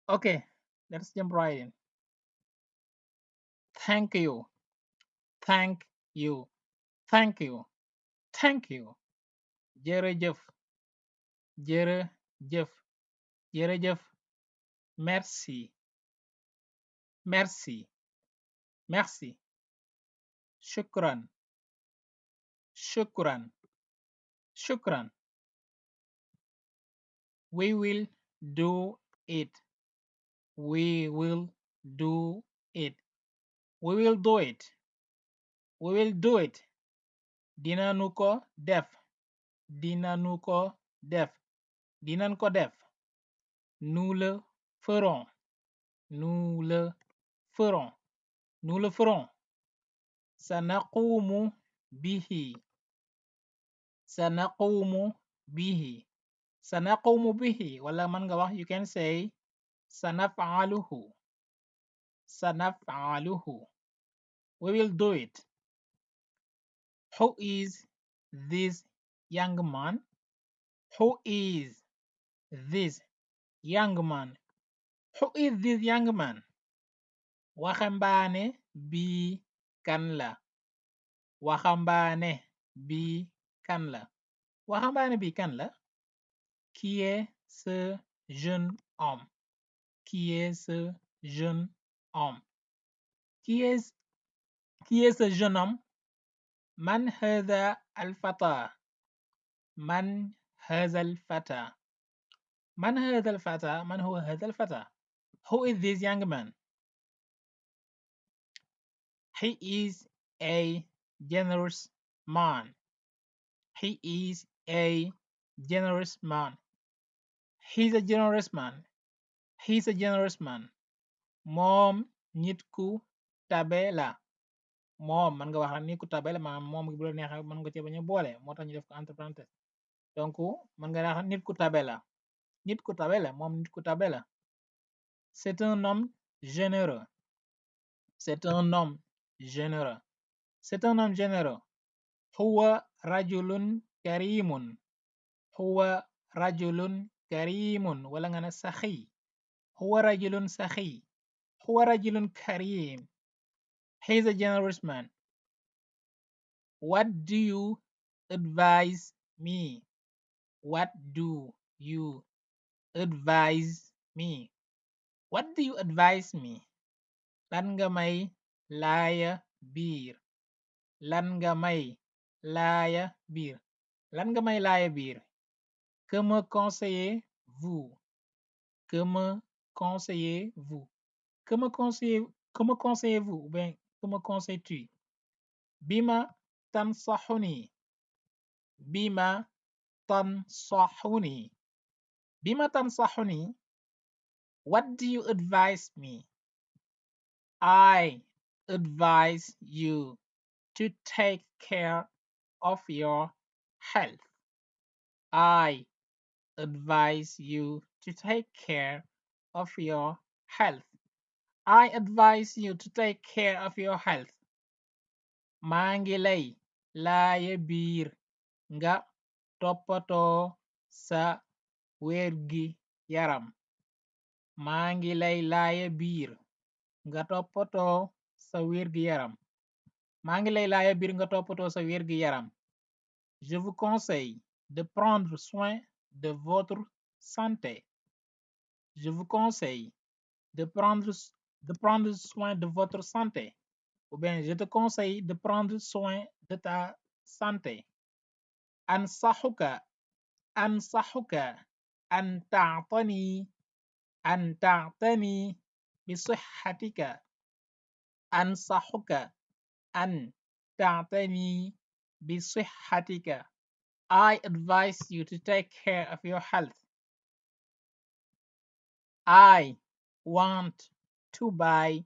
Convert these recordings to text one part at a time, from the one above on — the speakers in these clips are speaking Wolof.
Okay, let's jump right in. Thank you, thank you, thank you, thank you. Jërëjëf, jërëjëf, jërëjëf. Merci, merci, merci. Shukran, shukran, shukran. We will do it. We will do it. We will do it. We will do it. Dinanu ko def. Dinanu ko def. Dinan ko def. Nous le ferons. Nous le ferons. Nous le ferons. Sanaqumu bihi. Sanaqumu bihi. Sanaqumu bihi. Wala man nga wax, you can say sanaf'aluhu. Sanaf'aluhu. We will do it. Who is this young man? Who is this young man? Who is this young man? Waxambaane bi kan la? Waxambaane bi kan la? Waxambaane bi kan la? Qui est ce jeune homme? Qui est ce jeune homme? Qui est ce jeune homme? Man hadha al-fata? Man hadha al-fata? Man hadha al-fata? Man huwa hadha al-fata? Who is this young man? He is a generous man. He is a generous man. He's a generous man. He's a generous man. Moom nit ku tabe la. Moom man nga wax nit ku tabe la, maanaam moom bu la neexee mën nga ci bañ a boole, moo tax ñu def ko entre parenthèses. Donc man nga wax nit ku tabe la. Nit ku tabe la, moom nit ku tabe la. C'est un homme généreux. C'est un homme généreux. C'est un homme généreux. Huwa rajulun karimun. Huwa rajulun karimun. Wala nga ne saxi. Huwa rajulun saxi. Huwa rajulun karim. He's a generous man. What do you advise me? What do you advise me? What do you advise me? Lan nga may laaya biir. Lan nga may laaya biir. Lan nga may laaya biir. Que me conseillez-vous? Que me conseillez-vous? Que me conseillez-vous? Ou bien, que me conseilles-tu? Bima tansahuni. Bima tansahuni. Bima tansahuni. What do you advise me? I advise you to take care of your health. I advise you to take care of your health. I advise you to take care of your health. Maa ngi lay laaya biir nga toppatoo sa wérgi yaram. Maa ngi lay laaya biir nga toppatoo sa wérgi yaram. Maa ngi lay laaya biir nga toppatoo sa wérgi yaram. Je vous conseille de prendre soin de votre santé. Je vous conseille de prendre soin de votre santé. Ou bien, je te conseille de prendre soin de ta santé. أنصحك أنصحك أن تعتني بصحتك. أنصحك أن تعتني بصحتك. I advise you to take care of your health. I want to buy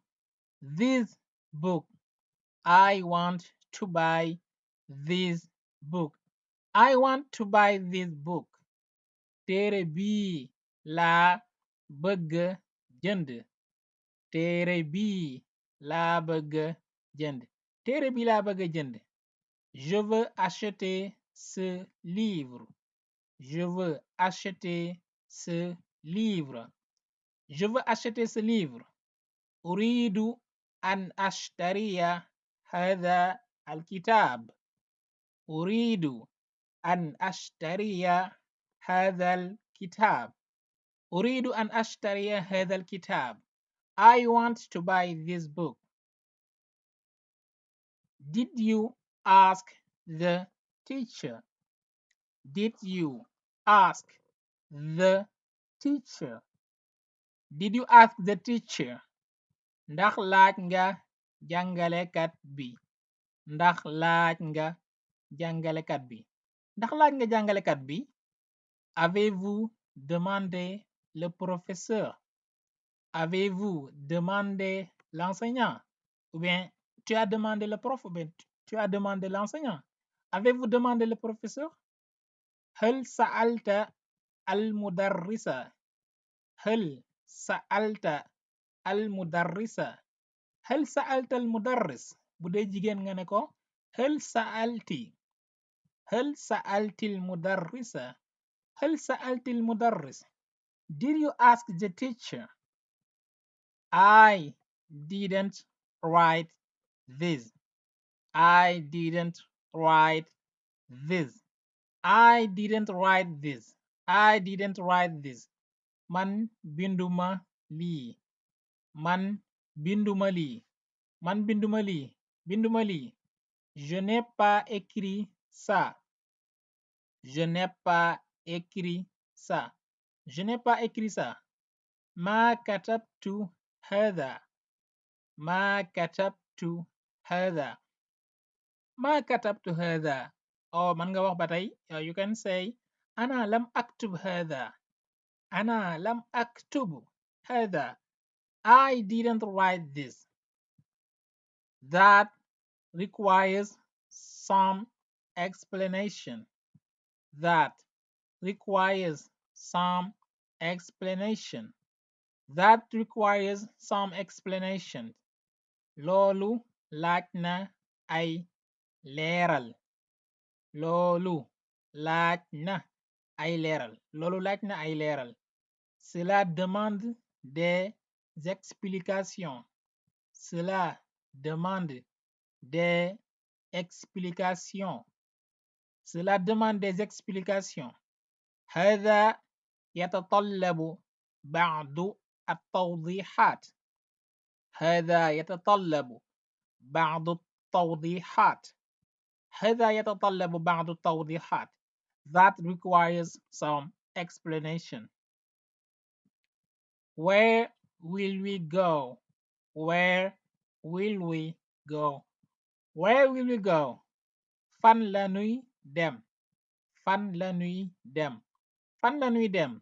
this book. I want to buy this book. I want to buy this book. Téere bii laa bëgg jënd. Téere bii laa bëgg jënd. Téere bii laa bëgg jënd. Je veux acheter ce livre. Je veux acheter ce livre. Je veux acheter ce livre. أريد أن أشتري هذا الكتاب. أريد أن أشتري هذا الكتاب. أريد أن أشتري هذا الكتاب. I want to buy this book. Did you ask the teacher? Did you ask the teacher? Did you ask the teacher? Ndax laaj nga jàngalekat bi. Ndax laaj nga jàngalekat bi. Ndax laaj nga jàngalekat bi. Avez-vous demandé le professeur? Avez-vous demandé l'enseignant? Ou bien tu as demandé le prof, ou bien tu as demandé l'enseignant. Avez-vous demandé le professeur? هل سألت المدرس؟ هل سألت المدرس؟ هل سألت المدرس؟ bu dee jigéen nga ne ko هل سألتي؟ هل سألت المدرس؟ هل سألت المدرس؟ Did you ask the teacher? I didn't write this. I didn't write this. I didn't write this. I didn't write this. Man binduma lii. Man binduma lii. Man binduma lii. Binduma lii. Je n'ai pas écrit ça. Je n'ai pas écrit ça. Je n'ai pas écrit ça. ما كتبت هذا. ما كتبت هذا. ما كتبت هذا. Oh, man nga wax ba tey you can say أنا لم أكتب هذا. أنا لم أكتب هذا. I didn't write this. That requires some explanation. That requires some explanation. That requires some explanation. Loolu laaj na ay leeral. Loolu laaj na ay leeral. Loolu laaj na ay leeral. Cela demande des explications. Cela demande des explications. Cela demande des explications. هذا يتطلب بعض التوضيحات. هذا يتطلب بعض التوضيحات. هذا يتطلب بعض التوضيحات. That requires some explanation. Where will we go? Where will we go? Where will we go? Fan la nuy dem. Fan la nuy dem. Fan la nuy dem.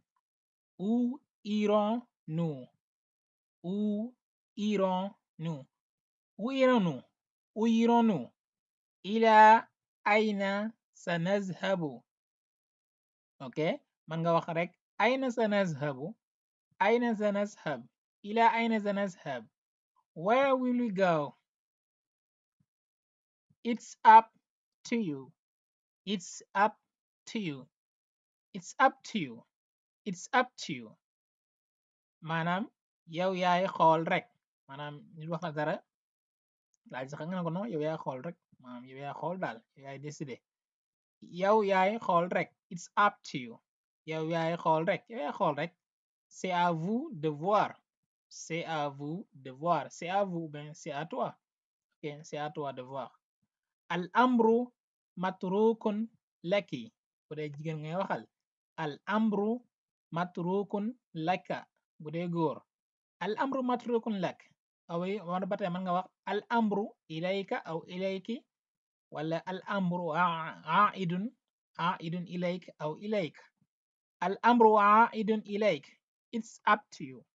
Où irons-nous? Où irons-nous? Où irons-nous? Où irons-nous? إلى أين سنذهب? Okay, man nga wax rek أين سنذهب? أين سنذهب؟ إلى أين سنذهب? Where will we go? It's up to you. It's up to you. It's up to you. It's up to you. maanaam yow yaay xool rek. maanaam nit wax la dara laaj sax nga ne ko non yow yaay xool rek. maanaam yow yaay xool daal yow yaay décider. yow yaay xool rek. It's up to you. yow yaay xool rek. yow yaay xool rek. C'est à vous de voir. C'est à vous de voir. C'est à vous, ben c'est à toi. Ok, c'est à toi de voir. Al amru matrukun laki. bu dee jigéen ngay waxal. Al amru matrukun laka. bu dee góor. Al amru matrukun lak. awi wala ba tey mën nga wax al amru ilayka aw ilayki. wala al amru aidun ilayk aw ilayk. Al amru aidun ilayk. It's up to you.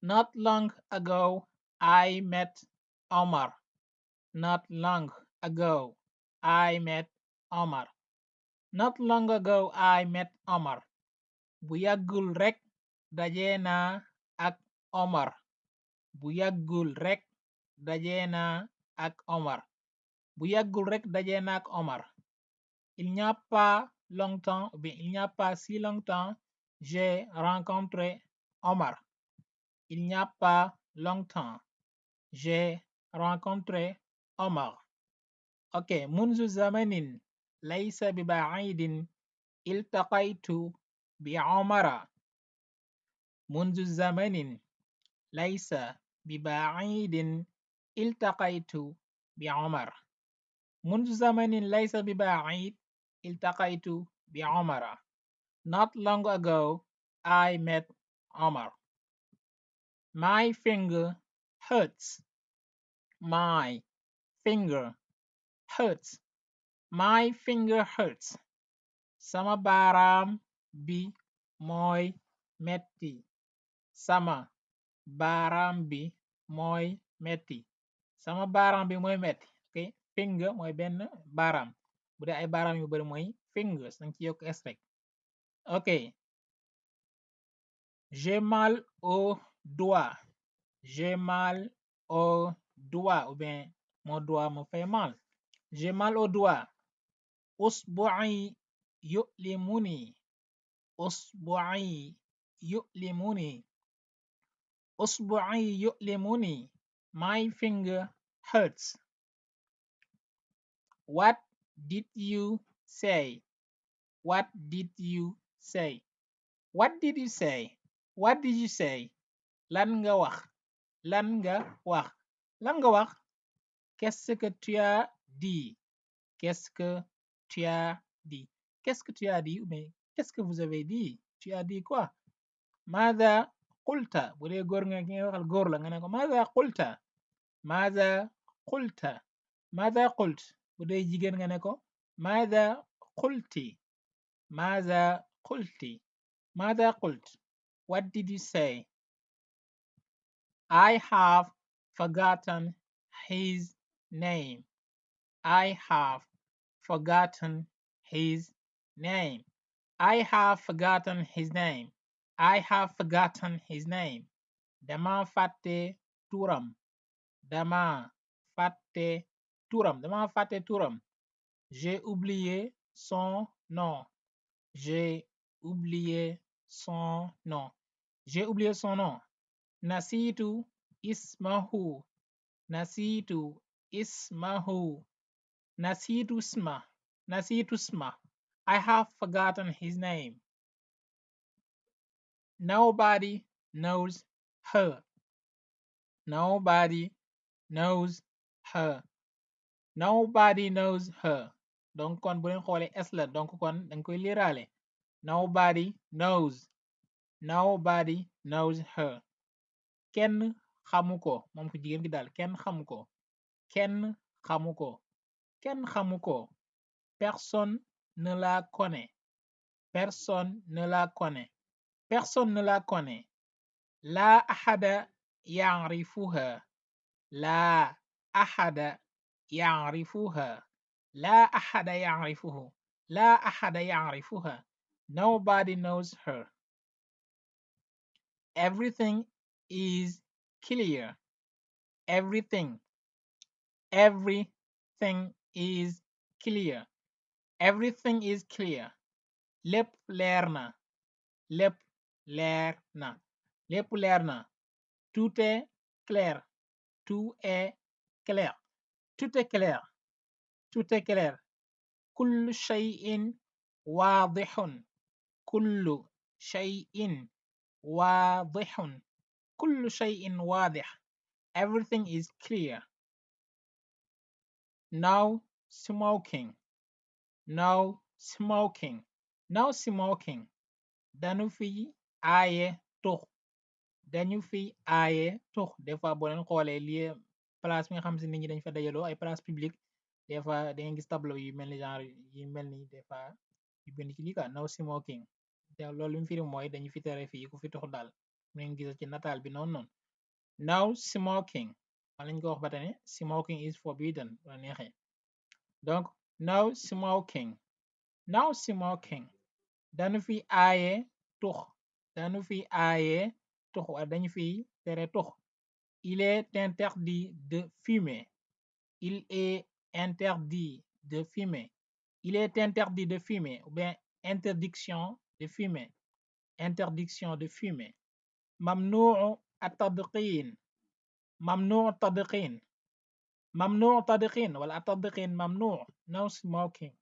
Not long ago, I met Omar. Not long ago, I met Omar. Not long ago, I met Omar. bu yàggul rek daje naa ak Omar. bu yàggul rek daje naa ak Omar. bu yàggul rek daje naa ak Omar. Il n'y a pas longtemps, ou bien il n'y a pas si longtemps, j'ai rencontré Omar. Il n'y a pas longtemps, j'ai rencontré Omar. Ok, منذ زمن ليس ببعيد التقيت بعمر. منذ زمن ليس ببعيد التقيت بعمر. منذ زمن ليس ببعيد التقيت بعمر. Not long ago, I met Omar. My finger hurts. My finger hurts. My finger hurts. Sama baaraam bi mooy metti. Sama baaraam bi mooy metti. Sama baaraam bi mooy metti. Ok, finger mooy benn baaraam. Bu dee ay baaraam yu bari mooy fingers, danga ci yokk s rek. Ok, j'ai mal au doigt. J'ai mal au doigt, ou bien mon doigt me fait mal. J'ai mal au doigt. أصبعي يؤلمني. أصبعي يؤلمني. أصبعي يؤلمني. My finger hurts. What did you say? What did you say? What did you say? What did you say? Lan nga wax. Lan nga wax. Lan nga wax. Qu'est-ce que tu as dit? Qu'est-ce que tu as dit? Qu'est-ce que tu as dit? Mais qu'est-ce que vous avez dit? Tu as dit quoi? ماذا قلت? bu dee góor nga ki nga waxal góor la nga ne ko ماذا قلت? ماذا قلت? ماذا قلت? bu dee jigéen nga ne ko ماذا قلت? ماذا قلت? ماذا قلت? What did you say? I have forgotten his name. I have forgotten his name. I have forgotten his name. I have forgotten his name. Dama fàtte turam. Dama fàtte turam. Dama fàtte turam. J'ai oublié son nom. J'ai oublié son nom. J'ai oublié son nom. Nasitu ismahu. Nasitu ismahu. Nasitu isma. Nasitu isma. I have forgotten his name. Nobody knows her. Nobody knows her. Nobody knows her. Donc kon bu leen xoolee s la donc kon danga koy liiraale. Nobody knows. Nobody knows her. Kenn xamu ko moom ko jigéen gi daal kenn xamu ko. Kenn xamu ko. Kenn xamu ko. Personne ne la connaît. Personne ne la connaît. Personne ne la connaît. La ahada ya'rifuha. La ahada ya'rifuha. La ahada ya'rifuhu. La ahada ya'rifuha. Nobody knows her. Everything is clear. Everything. Everything is clear. Everything is clear. Lépp leer na. Lépp leer na. Lépp leer na. Tout est clair. Tout est clair. Tout est clair. Tout est clair. كل شيء واضح. كل شيء واضح. كل شيء واضح. Everything is clear. No smoking. No smoking. No smoking. Dañu fi aaye tux. Dañu fi aaye tux. Des fois boo leen xoolee lii place bi nga xam si nit ñi dañ fa dajaloo ay place publique des fois da ngeen gis tableau yu mel ni genre yi mel ni des fois yu bind ci lii quoi no smoking. te loolu lu mu firi mooy dañu fi tere fii ku fi tux daal mu ngeen gis ci nataal bi noonu noonu. No smoking. wala ñu ko wax ba tane smoking is forbidden bu la neexee. donc no smoking. No smoking. Dañu fi aaye tux. Dañu fi aaye tux wala dañu fi tere tux. Il est interdit de fumer. Il est interdit de fumer. Il est interdit de fumer ou bien interdiction de fumer. Interdiction de fumer. ممنوع التدخين. ممنوع التدخين. ممنوع التدخين ولا التدخين ممنوع. No smoking.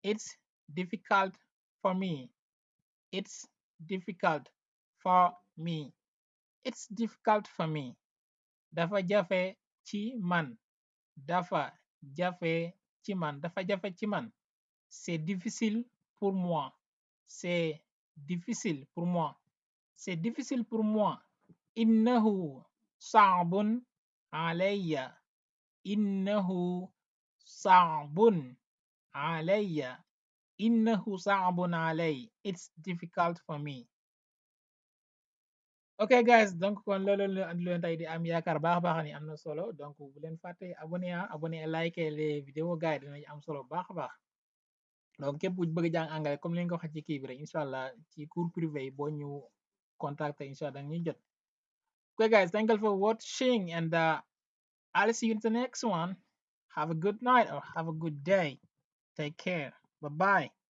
It's difficult for me. It's difficult for me. It's difficult for me. Dafa jafe ci man. Dafa jafe ci man. Dafa jafe ci man. C'est difficile pour moi. C'est difficile pour moi. C'est difficile pour moi. إنه صعب علي. إنه صعب علي. إنه صعب علي. It's difficult for me. Ok guys, donc kon loolu la andi leen tey di am yaakaar baax a baax ni am na solo donc bu leen fàtte abonné like les vidéos gars yi dinañ am solo baax a baax. Donc képp ku bëgg jàng anglais comme li nga ko waxee ci kii bi rek incha allah ci cours privé yi boo ñu contacter incha allah ñuy jot. Okay guys, thank you for watching and I'll see you in the next one. Have a good night or have a good day. Take care. Bye bye.